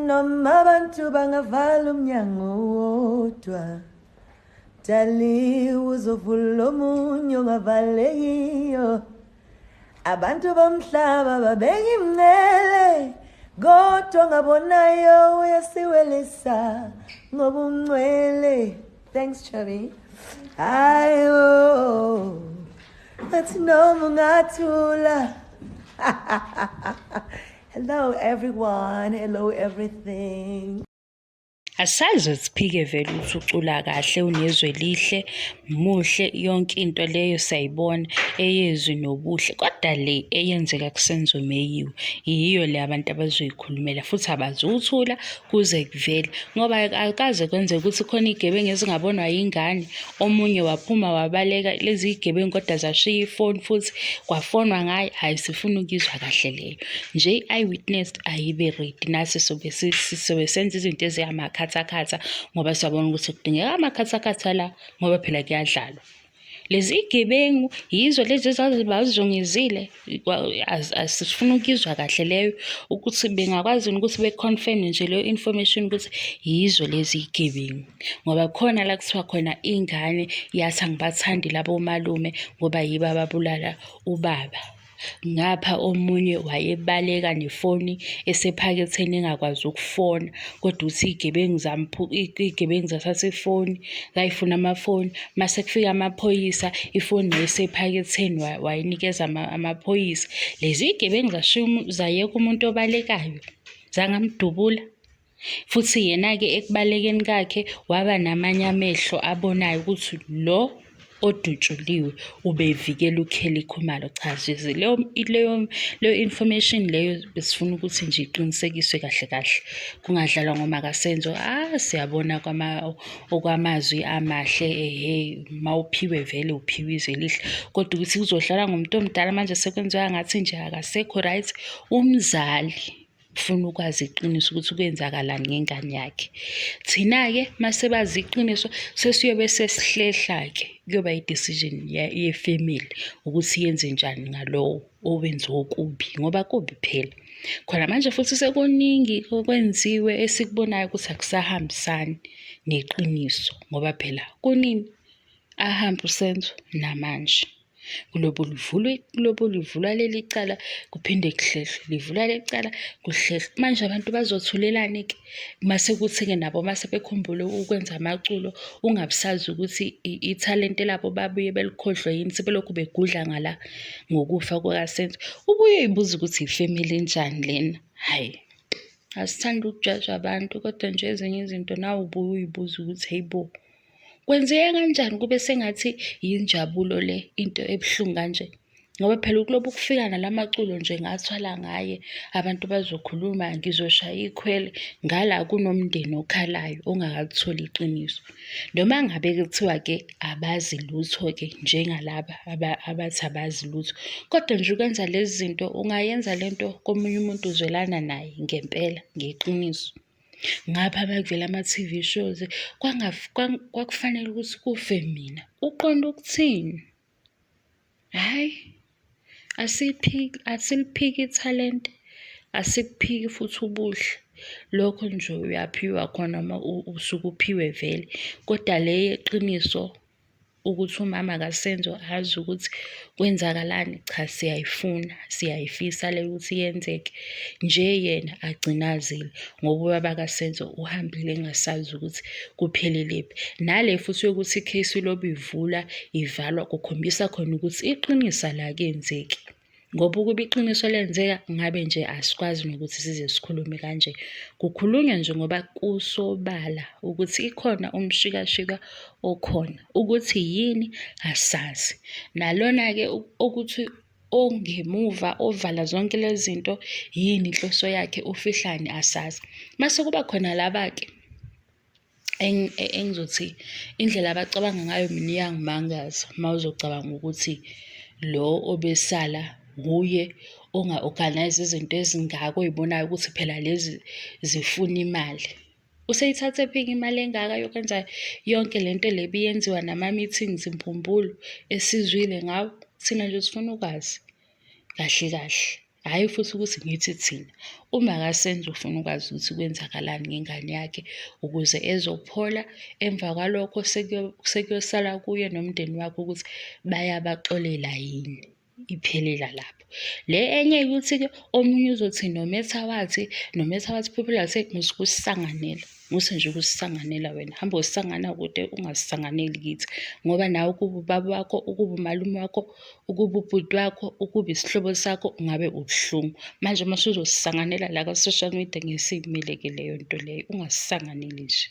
Noma abantu bangavala umnyango wodwa, Dali uzovula omunye ongavalekiyo. Abantu bomhlaba babeka imncele, kodwa ngabonayo uyasiwelisa ngobungcwele. Thanks, Chubby. Hayi oh, athi noma ungathula. Hello everyone, hello everything. Asaze siphike vele ukuthi ucula kahle, unezwi elihle, muhle, yonke into leyo siyayibona eyezwi nobuhle. Kodwa le eyenzeka kuSenzo Meyiwa yiyo le abantu abazoyikhulumela futhi abazuthula kuze kuvele, ngoba akukaze kwenzeke ukuthi khona iy'gebengu ezingabonwa yingane, omunye waphuma wabaleka, lezi y'gebengu kodwa zashiya ifoni futhi kwafonwa ngayo. Hhayi, sifuna ukuyizwa kahle leyo. Nje i-eyewitness ayibe ready, nathi sobe sobe senza izinto ezingamakhathakhatha ngoba siyabona ukuthi kudingeka amakhathakhatha la ngoba phela kuyadlalwa. Lezi gebengu yizo lezi ezazibazungezile, asifuna ukuyizwa kahle leyo ukuthi bengakwazi ukuthi be-confirm nje leyo information ukuthi yizo lezi y'gebengu. Ngoba khona la kuthiwa khona ingane yathi angibathandi labo malume ngoba yibo ababulala ubaba. Ngapha omunye wayebaleka nefoni esephaketheni engakwazi ukufona, kodwa uthi iy'gebengu iy'gebengu zathatha ifoni, zayifuna amafoni. Mase kufika amaphoyisa, ifoni yayisephaketheni wayinikeza amaphoyisa. Lezi y'gebengu zashiya zayeka umuntu obalekayo, zangamdubula. Futhi yena-ke ekubalekeni kwakhe waba namanye amehlo abonayo ukuthi lo odutshuliwe ubevikela uKelly Khumalo. Cha nje leyo leyo leyo information leyo besifuna ukuthi nje iqinisekiswe kahle kahle, kungadlalwa ngomakaSenzo. Ah, siyabona okwamazwi amahle, ehhe, mawuphiwe vele uphiwe izwi elihle, kodwa ukuthi kuzodlalwa ngomuntu omdala manje sekwenziwa ngathi nje akasekho right umzali. Ufuna ukwazi iqiniso ukuthi kwenzakalani ngengane yakhe. Thina-ke uma sebazi iqiniso sesiyobe sesihlehla-ke, kuyoba i-decision yefemeli ukuthi yenze njani ngalowo owenziwe okubi ngoba kubi phela. Khona manje futhi sekuningi okwenziwe esikubonayo ukuthi akusahambisani neqiniso ngoba phela kunini ahambe uSenzo namanje. Kulobo livulwe, kulobo livulwa leli cala kuphinde kuhlehlwe, livulwa leli cala kuhlehlwe. Manje abantu bazothulelani-ke mase kuthi-ke nabo mase bekhumbule ukwenza amaculo ungabusazi ukuthi ithalente labo babuye belikhohlwe yini, sebelokhu begudla ngala ngokufa kukaSenzo. Ubuye uy'buze ukuthi ifemeli enjani lena, hhayi. Asithandi ukujaja abantu kodwa nje ezinye izinto nawe ubuye uy'buze ukuthi hhayi bo. Kwenzeka kanjani kube sengathi yinjabulo le into ebuhlungu kanje? Ngoba phela ukuloba ukufika nalamaculo nje ngathwala ngaye, abantu bazokhuluma, ngizoshaya ikhwele, ngala kunomndeni okhalayo ongakalutholi iqiniso. Noma ngabe kuthiwa-ke abazi lutho-ke njengalaba abathi abazi lutho, kodwa nje ukwenza lezi zinto ungayenza le nto komunye umuntu uzwelana naye ngempela ngeqiniso. Ngapha makuvela ama-T_V shows kwakufanele ukuthi kufe mina. Uqonde ukuthini? Hhayi, asiphiki, asiliphiki ithalente, asikuphiki futhi ubuhle. Lokho nje uyaphiwa khona uma usuke uphiwe vele, kodwa le yeqiniso ukuthi umama kaSenzo azi ukuthi kwenzakalani, cha siyayifuna, siyayifisa le ukuthi yenzeke. Nje yena agcine azile ngoba ubaba kaSenzo uhambile engasazi ukuthi kuphelelephi. Nale futhi yokuthi ikhesi ilobe ivula ivalwa kukhombisa khona ukuthi iqiniso alakenzeki. Ngoba ukuba iqiniso lenzeka ngabe nje asikwazi nokuthi size sikhulume kanje. Kukhulunywa nje ngoba kusobala ukuthi ikhona umshikashika okhona. Ukuthi yini asazi. Nalona-ke ukuthi ongemuva ovala zonke lezi zinto yini inhloso yakhe ufihlani asazi. Mase kuba khona laba-ke engizothi indlela abacabanga ngayo mina iyangimangaza uma uzocabanga ukuthi lo obesala nguye onga-organise izinto ezingaka oy'bonayo ukuthi phela lezi zifuna imali. Useyithathephi-ke imali engaka yokwenza yonke le nto le ebiyenziwa nama-meetings mbumbulu esizwile ngawo? Thina nje sifuna ukwazi kahle kahle. Hhayi futhi ukuthi ngithi thina, uma kaSenzo ufuna ukwazi ukuthi kwenzakalani ngengane yakhe ukuze ezophola. Emva kwalokho sekuyosala kuye nomndeni wakhe ukuthi bayabaxolela yini. Iphelela lapho. Le enye ukuthi-ke omunye uzothi nometha wathi, nometha wathi phuphula musa ukusisanganela. Musa nje ukusisanganela wena. Hamba uyosangana kude ungasisanganeli kithi. Ngoba nawe ukuba ubaba wakho, ukuba umalume wakho, ukuba ubhuti wakho, ukuba isihlobo sakho ungabe ubuhlungu. Manje uma usuzosisanganela la ka-social media ngeke siyimele-ke leyo nto leyo. Ungasisanganeli nje.